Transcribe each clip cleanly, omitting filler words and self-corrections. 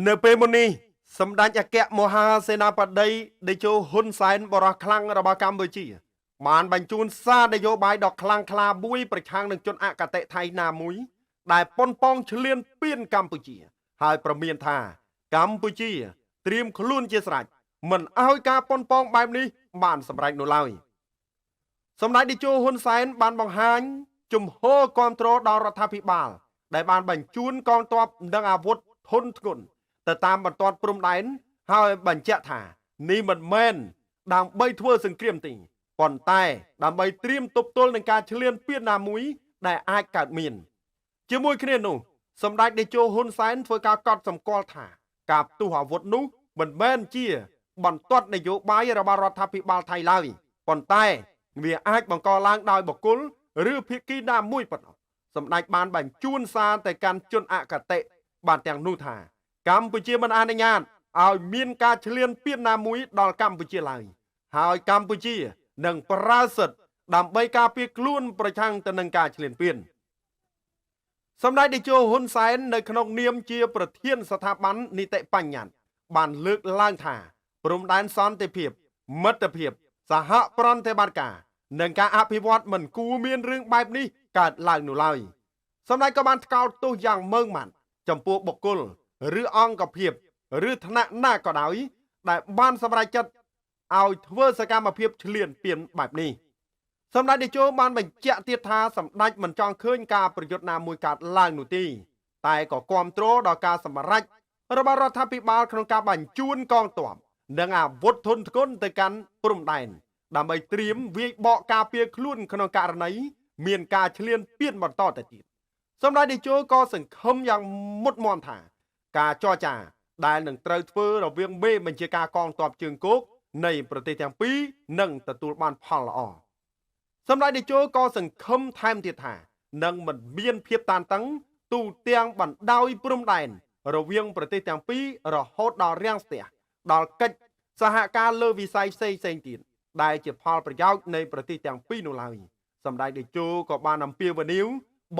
នៅពេលមុននេះសម្ដេចអគ្គមហាសេនាបតីតេជោហ៊ុនសែនបរោះខ្លាំងរបស់កម្ពុជា បានបញ្ជូនសារនយោបាយដ៏ខ្លាំងក្លាមួយប្រឆាំងនឹងជនអគតិថៃណាមួយ ដែលប៉ុនប៉ងឈ្លានពានកម្ពុជា ហើយប្រមានថា កម្ពុជា ត្រៀមខ្លួនជាស្រេចមិនឲ្យការប៉ុនប៉ងបែបនេះបានសម្រេចនោះឡើយសម្ដេចតេជោហ៊ុនសែនបានបង្ហាញជំហរគ្រប់គ្រងដល់រដ្ឋាភិបាល ដែលបានបញ្ជូនកងទ័ពនិងអាវុធធនធ្ងន់ទៅតាមបន្ទាត់ព្រំដែនហើយបញ្ជាក់ថានេះមិនមែនដើម្បីធ្វើសង្គ្រាមទេប៉ុន្តែដើម្បីត្រៀមទប់ទល់នឹងការឈ្លានពានណាមួយដែលអាចកើតមាន ជាមួយគ្នានោះសម្ដេចតេជោហ៊ុនសែនធ្វើការកត់សម្គាល់ថាការផ្ទុះអាវុធនោះមិនមែនជា បន្ទាត់នយោបាយរបស់រដ្ឋាភិបាលថៃឡើយប៉ុន្តែវាអាចបង្កឡើងដោយបុគ្គលឬភាគីណាមួយប៉ុណ្ណោះសម្ដេចបានបញ្ជូនសារទៅកាន់ជនអគតិបានទាំងនោះថា កម្ពុជាមិនអនុញ្ញាតឲ្យមានការឈ្លានពានណាមួយដល់កម្ពុជាឡើយហើយកម្ពុជានឹងប្រើសិទ្ធិដើម្បីការពារខ្លួនប្រឆាំងទៅនឹងការឈ្លានពានសម្ដេចតេជោហ៊ុនសែននៅក្នុងនាមជាប្រធានស្ថាប័ននីតិបញ្ញត្តិបានលើកឡើងថាព្រំដែនសន្តិភាពមិត្តភាពសហប្រតិបត្តិការនិងការអភិវឌ្ឍមិនគួរមានរឿងបែបនេះកើតឡើងនោះឡើយសម្ដេចក៏បានថ្កោលទោសយ៉ាងម៉ឺងម៉ាត់ចំពោះបុគ្គលឬអង្គភាពឬថ្នាក់ណាក៏ដោយដែលបានសម្រេចចិត្តឲ្យធ្វើសកម្មភាពឈ្លានពានបែបនេះសម្ដេចតេជោបានបញ្ជាក់ទៀតថាសម្ដេចមិនចង់ឃើញការប្រយុទ្ធណាមួយកើតឡើងនោះទេតែក៏គាំទ្រដល់ការសម្រេចរបស់រដ្ឋាភិបាលក្នុងការបញ្ជូនកងទ័ពនិងអាវុធធនធ្ងន់ទៅកាន់ព្រំដែនដើម្បីត្រៀមវាយបកការពារខ្លួនក្នុងករណីមានការឈ្លានពានបន្តទៅទៀតសម្ដេចតេជោក៏សង្ឃឹមយ៉ាងមុតមមថា ការចរចាដែលនឹងត្រូវធ្វើរវាងមេបញ្ជាការកងទ័ពជើងគោកនៃប្រទេសទាំងពីរនឹងទទួលបានផលល្អសម្ដេចតេជោក៏សង្ឃឹមថែមទៀតថានឹងមិនមានភាពតានតឹងទូទាំងបណ្ដោយព្រំដែនរវាងប្រទេសទាំងពីររហូតដល់រាំងស្ទះដល់កិច្ចសហការលើវិស័យផ្សេងៗទៀតដែលជាផលប្រយោជន៍នៃប្រទេសទាំងពីរនោះឡើយសម្ដេចតេជោក៏បានអំពាវនាវ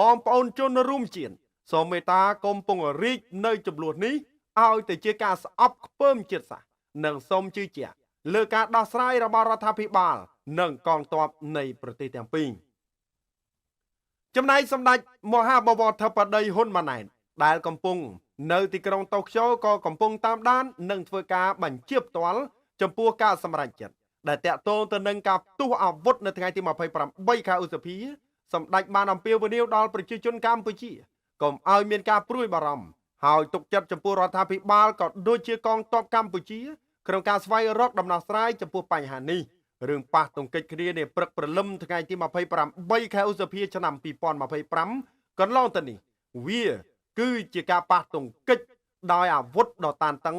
បងប្អូនជនរួមជាតិសូមមេត្តាកុំពង្រីកនៅចំនួននេះឲ្យទៅជាការស្អប់ខ្ពើមជាតិសាសន៍និងសូមជឿជាក់លើការដោះស្រាយរបស់រដ្ឋាភិបាលនិងកងទ័ពនៃប្រទេសទាំងពីរចំណែកសម្ដេចមហាបវរធិបតីហ៊ុនម៉ាណែតដែលកំពុងនៅទីក្រុងតូក្យូក៏កំពុងតាមដាននិងធ្វើការបញ្ជាផ្ទាល់ចំពោះការសម្រេចចិត្តដែលតាក់ទងទៅនឹងការផ្ទុះអាវុធនៅថ្ងៃទី28ខែឧសភាសម្ដេចបានអំពាវនាវដល់ប្រជាជនកម្ពុជាកុំឲ្យមានការព្រួយបារម្ភហើយទុកចិត្តចំពោះរដ្ឋាភិបាលក៏ដូចជាកងទ័ពកម្ពុជាក្នុងការស្វែងរកដំណោះស្រាយចំពោះបញ្ហានេះរឿងប៉ះទង្គិចគ្នានាព្រឹកព្រលឹមថ្ងៃទី28ខែឧសភាឆ្នាំ2025កន្លងទៅនេះវាគឺជាការប៉ះទង្គិចដោយអាវុធដ៏តានតឹង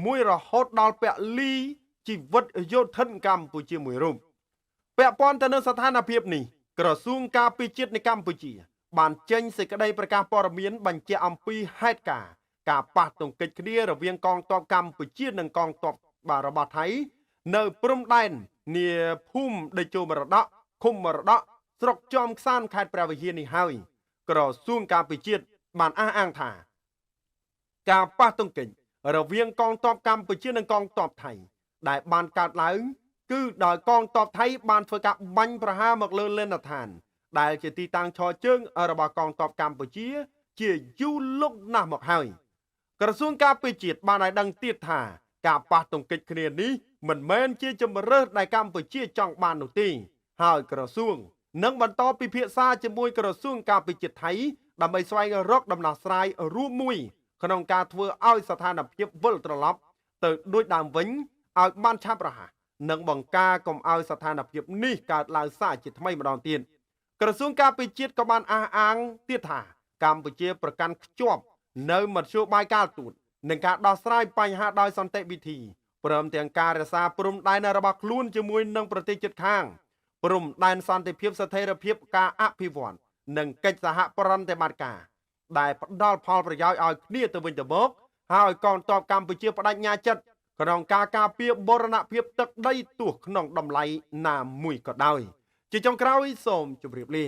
មួយរហូតដល់ពលីជីវិតយោធិនកម្ពុជាមួយរូបពាក់ព័ន្ធទៅនឹងស្ថានភាពនេះក្រសួងការពារជាតិនៃកម្ពុជា បានចេញសេចក្តីប្រកាសព័ត៌មានបញ្ជាក់អំពីហេតុការណ៍ការប៉ះទង្គិចគ្នារវាងកងទ័ពកម្ពុជានិងកងទ័ពរបស់ថៃនៅព្រំដែននាភូមិតេជោមរតកឃុំមរតកស្រុកជាំក្សាន្តខេត្តព្រះវិហារនេះហើយក្រសួងការពារជាតិបានអះអាងថាការប៉ះទង្គិចរវាងកងទ័ពកម្ពុជានិងកងទ័ពថៃដែលបានកើតឡើងគឺដោយកងទ័ពថៃបានធ្វើការបាញ់ប្រហារមកលើលេណដ្ឋានដែលជាទីតាំងឈរជើងរបស់កងទ័ពកម្ពុជាជាយូរលង់ណាស់មកហើយក្រសួងការពារជាតិបានឲ្យដឹងទៀតថាការប៉ះទង្គិចគ្នានេះមិនមែនជាជំរើសដែលកម្ពុជាចង់បាននោះទេហើយក្រសួងនឹងបន្តពិភាក្សាជាមួយក្រសួងការពារជាតិថៃដើម្បីស្វែងរកដំណោះស្រាយរួមមួយក្នុងការធ្វើឲ្យស្ថានភាពវិលត្រឡប់ទៅដូចដើមវិញឲ្យបានឆាប់រហ័សនិងបង្ការកុំឲ្យស្ថានភាពនេះកើតឡើងសាជាថ្មីម្ដងទៀតក្រសួងការពារជាតិក៏បានអះអាងទៀតថាកម្ពុជាប្រកាន់ខ្ជាប់នៅមធ្យោបាយការទូតនិងការដោះស្រាយបញ្ហាដោយសន្តិវិធីព្រមទាំងការរក្សាព្រំដែនរបស់ខ្លួនជាមួយនឹងប្រទេសជិតខាងព្រំដែនសន្តិភាពស្ថិរភាពការអភិវឌ្ឍនិងកិច្ចសហប្រតិបត្តិការដែលផ្ដល់ផលប្រយោជន៍ឲ្យគ្នាទៅវិញទៅមកហើយកងទ័ពកម្ពុជាបដិញ្ញាចិត្តក្នុងការការពារបូរណភាពទឹកដីទោះក្នុងតម្លៃណាមួយក៏ដោយជាចុងក្រោយសូមជម្រាបលា